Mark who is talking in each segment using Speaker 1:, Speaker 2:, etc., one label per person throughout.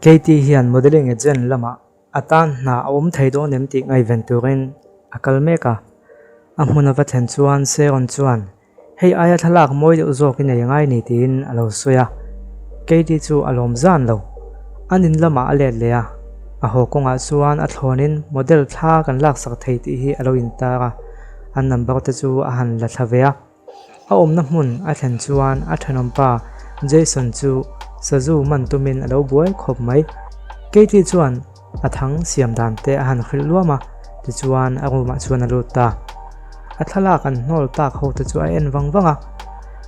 Speaker 1: Katie hian modelling agent lamah a tan hna a awm thei dawn em tih ngaihven turin a kal mek a. A hmun a va thlen chuan Sharon chuan hei aia thlalak mawi deuh zawk i nei ngai ni tiin a lo sawi a. Katie chu a lawm zan lo. An in lamah a let leh a, a haw kawngah chuan a thlawnin model thla kan laksak thei tih hi a lo intar a, an number te chu a han la thla ve a. A awmna hmun a thlen chuan a thenawmpa Jason chu sazu man tumin a lo buai khawp mai. Katie chuan a thang siam dan te a han hrilh luam a, tichuan a room ah chuan a lut ta. A thlalak an hnawl tak ho te chu a en vang vang a,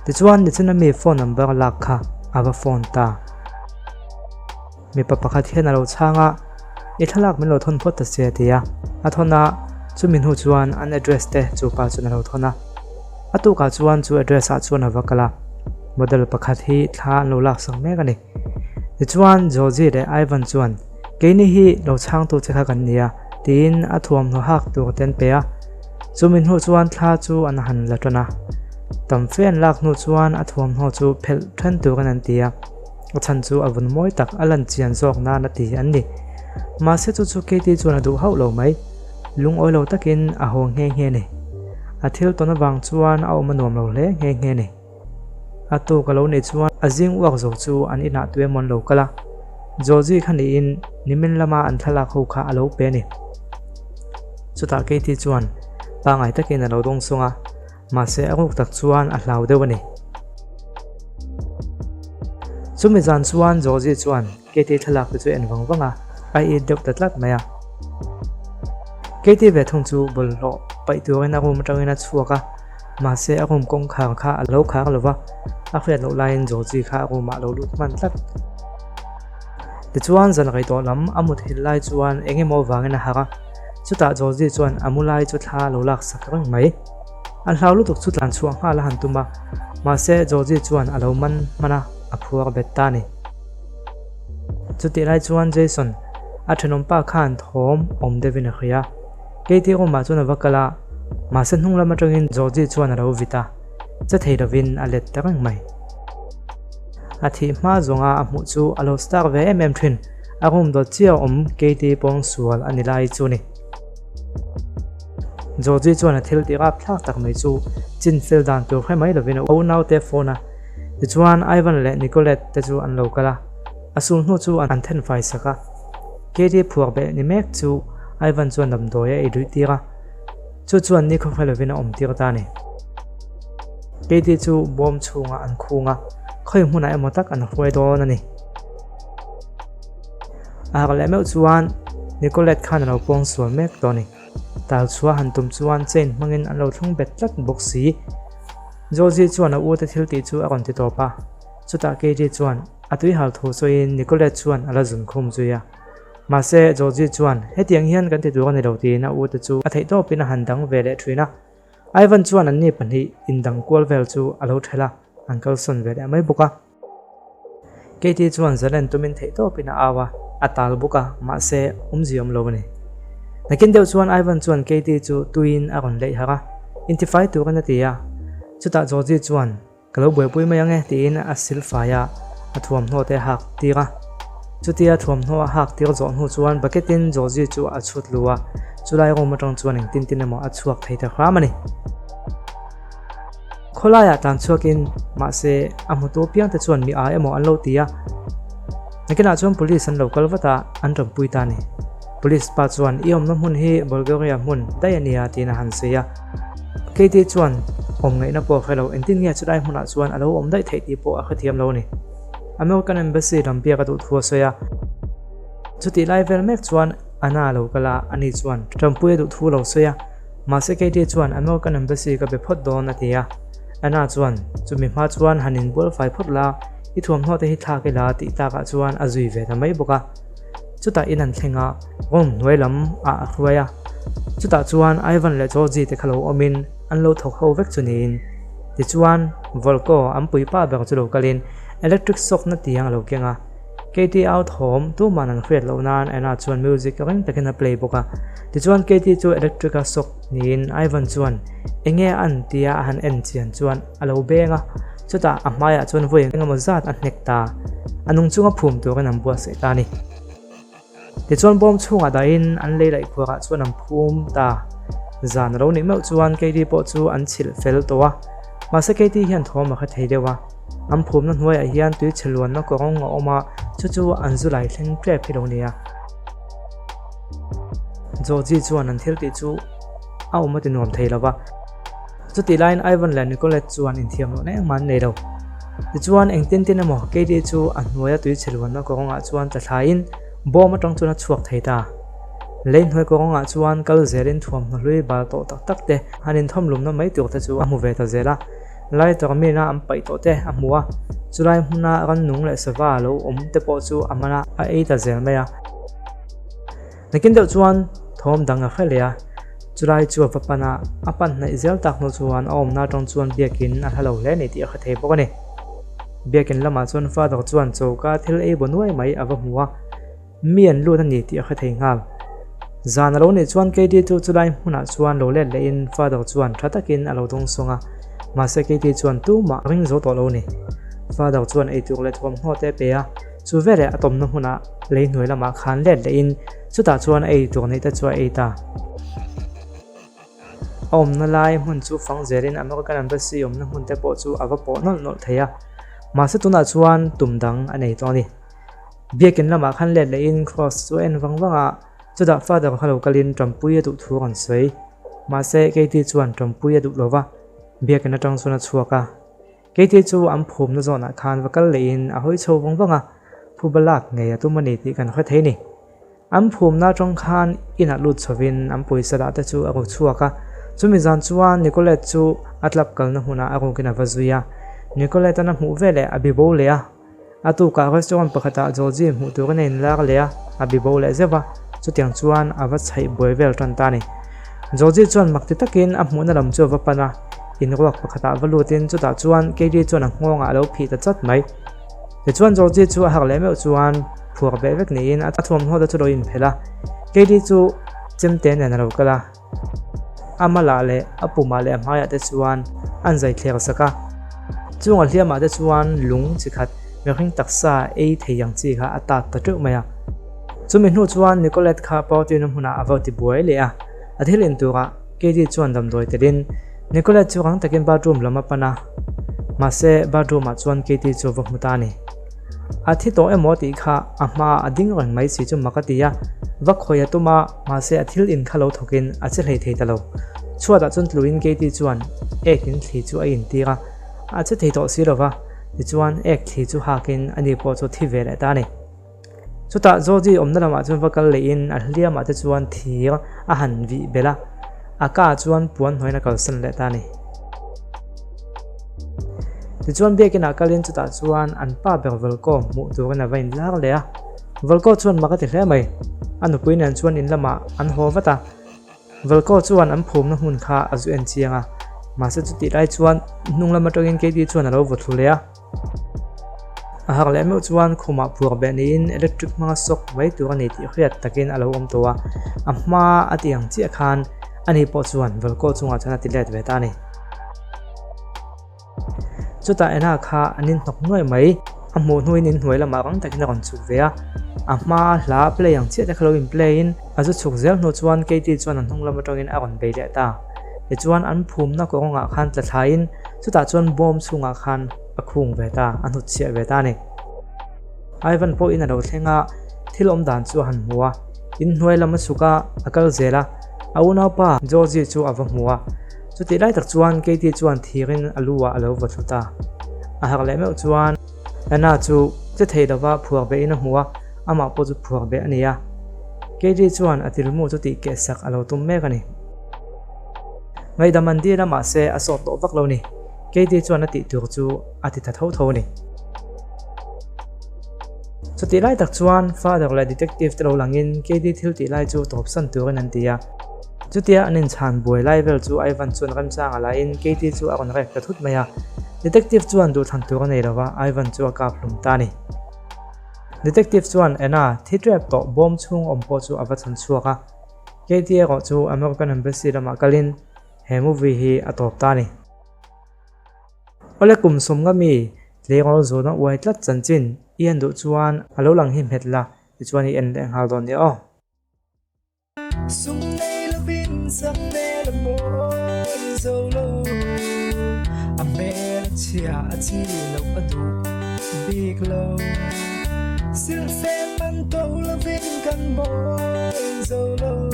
Speaker 1: tichuan nichina mi phone number lak kha a va phone ta. Mipa pakhat hian a lo chhang a, I thlalak min lo thawn phawt ta che a ti a. A thawn a, chumi hnu chuan an address te chu pa chuan a lo thawn a. A tukah chuan chu address ah chuan a va kal a, model pakhat hi thla an lo laksak mek a ni. Tichuan Georgie leh Ivan chuan, Keini hi lo chhangtu che kha kan ni a, tiin a thuamhnaw hak tur te an pe a. Chumi hnu chuan thla chu an han la tan a. Tam fe an lak hnu chuan a thuamhnaw chu phelh then turin an ti a. A chhan chu a vun mawi tak a lan chian zawk nan a ti an ni. Mahse chu chu Katie chuan a duh hauh lo mai. Lungawi lo takin a haw nghe nghe ni. A thil tawn avang chuan a awm a nuam lo hle nghe nghe ni. A tuk a lo nih chuan a zing uak zo chu an inah tu emaw an lo kal a. Georgie kha niin nimin lama an thlalak ho kha a lo pe a ni. Chutah Katie chuan pangai takin a lo dawng sawng a. Mahse a ruk tak chuan a hlau deuh a ni. Chumi zan chuan Georgie chuan Katie thlalak te chu en vang vang a, a it deuh ta tlat mai a. Katie ve thung chu bawlhhlawh paih turin a room atangin a chhuak a, mahse a room kawngkhar kha a lo khar lo va, a hriat loh laiin Georgie kha a room ah a lo lut hman tlat. Tichuan zan rei tawh lam a muthilh lai chuan eng emaw vangin a harh a, chutah Georgie chuan a mu lai chu thla a lo laksak reng mai. A hlau lutuk chu tlan chhuah nghal a han tum a, mahse Georgie chuan a lo man hman a, a phuar bet ta a ni. Chutih lai chuan Jason, a thenawmpa khan thawm awm deuhin a hria. Katie room-ah chuan a va kal a, mahse hnung lam atangin Georgie chuan a lo vit a, che thei lovin a let ta reng mai. A thih hma zawnga a hmuh chu a lo star ve em em thin, a room dawt chiah awm Katie pawngsual a ni lai chu ni. Georgie chuan a thil tih rapthlak tak mai chu chin fel dan tur hre mai lovin a unaute a phone a. Tichuan Ivan leh Nicolette te chu an lo kal a, a sul hnu chu an then fai sak a. Katie phuak beh ni mek chu Ivan chuan damdawi a ei luih tir a, chu chuan nikhaw hre lovin a awm tir ta a ni. Katie chu bawm chhungah an khung a, khawi hmunah emaw tak an hruai dawn a ni. A harh leh meuh chuan Nicolette khan a lo pawng sual mek tawh a ni. Tal chhuah han tum chuan chain hmangin an lo thlung bet tlat bawk si. Josie chuan a ute thil tih chu a rawn ti tawp a, chutah Katie chuan a tui hal thu sawiin Nicolette chuan a la zun khum zui a. Mahse Josie chuan hetiang hian kan ti tur a ni lo tiin a ute chu a theihtawpin a han dang ve leh thin a. Ivan chuan anni pahnih indang kual vel chu a lo ṭhelh a, an kalsawn ve leh mai bawk a. Katie chuan zalen tumin theihtawpin a au a, a tal bawk a, mahse awmzia awm lo a ni. Nakin deuh chuan Ivan chuan Katie chu tuiin a rawn leih harh a, intifai turin a ti a. Chutah Georgie chuan, Ka lo buaipui mai ang e, tiin a silfai a, a thuamhnaw te a hak tir a. Chutia thuamhnaw a hak tir zawh hnu chuan bucket-in Georgie chu a chhut lu a, chulai room atang chuan engtin tin emaw a chhuak thei ta hram a ni. Khawlaiah tlan chhuakin mahse a hmutu piangte chuan mi a emaw an lo ti a, nakinah chuan police an lo kal vat a, an rawnpui ta a ni. Police pa chuan i awmna hmun hi Bulgaria hmun daih a nia tiin a han sawi a. Katie chuan awm ngaihna pawh a hre lo, engtin nge chulai hmunah chuan a lo awm daih theih tih pawh a hrethiam lo a ni. American Embassy lam biak a duh thu a sawi a. Chutih lai vel mek chuan Anna a lo kal a, ani chuan Tanpui a duh thu a lo sawi a. Mahse Katie chuan American Embassy ka be phawt dawn a ti a. Anna chuan, Chumi hma chuan han inbual fai phawt la, i thuamhnaw te hi thlak ila tih takah chuan a zui ve ta mai bawk a. Chutah in an thleng a, room hnuai lam ah a hruai a. Chutah chuan Ivan leh Georgie te kha lo awmin an lo thawk ho vek chu niin. Tichuan, Volko an puipa ber chu lo kalin electric shock na tiang a lo keng a. Katie au thawm tuman an hriat loh nan Anna chuan music ring takin a play bawk a. Tichuan Katie chu electric a shock niin Ivan chuan enge an tia a han en chian chuan a lo beng a. Chutah a hmaiah chuan vawi engemaw zat a hnek ta. A nung chunga phum turin an buatsaih ta a ni. Tichuan bawm chhungah dahin an lei laih khuarah chuan an phum ta. Zan a lo nih meuh chuan Katie pawh chu an chhilh fel tawh a. Mahse Katie hian thawm a hre thei deuh a. An phumna hnuaiah hian tui chhe luanna kawng a awm a, chu chu an zu lai thleng tep hi lo nia. Georgie chuan an thil tih chu a awm a ti nuam thei lo va. Chutih laiin Ivan leh Nicolette chuan inthiam lohna engmah an nei lo. Tichuan, engtin tin emaw Katie chu a hnuaia tui chhe luanna kawngah chuan tla thlaiin bawm atang chuan a chhuak thei ta. Lei hnuai kawngah chuan kal zelin thuamhnaw hlui bal tawh tak tak te, han inthawm lumna mai tur te chu a hmu ve ta zel a. Lighter mina an paih tawh te a hmu a, chulai hmuna rannung leh sava lo awm te pawh chu a man a, a ei ta zel mai a. Nakin deuh chuan thawm dang a hre leh a, chulai chu a va pan a, a pan hnaih zel tak hnu chuan a awmna atang chuan biakin a hla lo hle a ni tih a hre thei bawk a ni. Biakin lamah chuan Father chuan choka thil ei baw nuai mai a va hmu a, mi an lut a ni tih a hre thei nghal. Zan a lo nih chuan Katie chu chulai hmunah chuan lo let lehin Father chuan tha takin a lo dawngsawng a, mahse Katie chuan tumah a ring zo tawh lo a ni. Father chuan eitur leh thuamhnaw te a pe a. Chu veleh a tawmna hmunah lei hnuai lamah khan let lehin chutah chuan a ei tur neih te chu a ei ta. A awmna lai hmun chu fang zelin American Embassy awmna hmun te pawh chu a va pawh nawlh nawlh thei a. Mahse tunah chuan tum dang a nei tawh a ni. Biakin lamah khan let lehin Cross chu a en vang vang a, chutah Father kha lo kalin Tanpui a duh thu a rawn sawi. Mahse Katie chuan Tanpui a duh lo va, biakin atang chuan a chhuak a. Keite chu an phumna zawnah khan va kal lehin a hawi chho vang vang a, phuba lak ngei a tum a ni tih kan hre thei ni. An phumna atang khan inah lut chhovin an pawisa dah te chu a ru chhuak a, chumi zan chuan Nicolette chu a tlap kalna hmunah a rukin a va zui a. Nicolette-a'n a hmuh veleh a bibo leh a. A tukah restaurant pakhatah Georgie hmuh turin a inlar leh a, a bibo leh zeuh a, chutiang chuan a va chhaih buai vel tan ta a ni. Georgie chuan mak ti takin a hmuhna lam chu a va pan a, inruak pakhatah va lutin chutah chuan Katie chuan a nghawngah a lo phih ta chat mai. Tichuan Georgie chu a harh leh meuh chuan phuar beh vek niin a thuamhnaw te chu lo inphelh a, Katie chu chemte nen a lo kal a. A malah leh a pumah leh a hmaiah te chuan an zai thler sak a, chung a hliamah te chuan lung chi khat mihring taksa ei thei ang chi kha a tat ta teuh mai a. Chumi hnu chuan Nicolette kha party na hmunah a va ti buai leh a, a thil in turah Katie chuan damdawi telin Nicolette chu rang takin bathroom lam a pan a, mahse bathroom ah chuan Katie chu a va hmu ta a ni. A thi tawh emaw tih kha a hma a ding reng mai si chu mak a ti a, va khawi a tum a, mahse a thil in kha lo thawkin a che hlei thei ta lo. Chhuatah chuan tluin Katie chuan ek in thli chu a intir a, a che thei tawh si lo va, tichuan ek thli chu hakin ani pawh chu thi ve leh ta a ni. Chutah Georgie awmna lamah chuan va kal lehin a hliamah te chuan thir a han vih belh a, a ka ah chuan puan hnuaiin a kalsan leh ta a ni. Tichuan biakinah kalin chutah chuan an pa ber Volko hmuh turin a va inlar leh a. Volko chuan mak a ti hle mai. A nupui nen chuan in lamah an haw vat a. Volko chuan an phumna hmun kha a zu en chiang a. Mahse chutih lai chuan hnung lam atangin Katie chuan a lo vaw thlu leh a. A harh leh meuh chuan khumah phuar beh niin electric hmanga sawk mai tur a ni tih hriat takin a lo awm tawh a. A hma a tih ang chiah khan ani pawh chuan Volko chungah chuan a ti let ve ta a ni. Chutah Anna kha an inhnawk nuai mai. A hmuh hnuin inhnuai lamah rang takin a rawn chhuk ve a. A hma hla play ang chiah te kha lo in play in a zu chhuk zel hnu chuan Katie chuan a hnung lam atangin a rawn bei leh ta. Tichuan an phumna kawngah khan tla thlaiin chutah chuan bawm chhungah khan a khung ve ta, a hnutchhiah ve ta a ni. Ivan pawhin a lo thleng a, thil awm dan chu a han hmu a. Inhnuai lam a chhuk a, a kal zel a. A unaupa Georgie chu a va hmu a. Chutih lai tak chuan Katie chuan thirin a lu ah a lo va thlu ta. A harh leh meuh chuan Anna chu che thei lova phuar behin a hmu a, amah pawh chu phuar beh a ni a. Katie chuan a tilmu chu tih keh sak a lo tum mek a ni. Ngaihdam an dil a mahse a sawt tawh vak lo ni. Katie chuan a tih tur chu a ti ta tho tho a ni. Chutih lai tak chuan Father leh Detective te lo langin Katie thil tih lai chu tawpsan turin an ti a. Chutia an inchhan buai lai vel chu Ivan chuan remchang a lahin Katie chu a rawn rek ta thut mai a. Detective chuan duhthlan tur a nei lo va, Ivan chu a kap hlum ta a ni. Detective chuan Anna thi tep tawh bawm chhung awm pawh chu a va chhan chhuak a. Katie erawh chu American Embassy lamah kalin he movie hi a tawp ta a ni. Awle kum sawmnga mi tleirawl zawhna uai tlat chanchin. I en duh chuan a lo lang hi hmet la, tichuan i en leh nghal dawn nia aw.
Speaker 2: Sum nei lovin sak hmel a mawi zo lo, a hmel a chhia a chi loh a duh bik lo. Silhfen man to lovin kan mawi zo lo.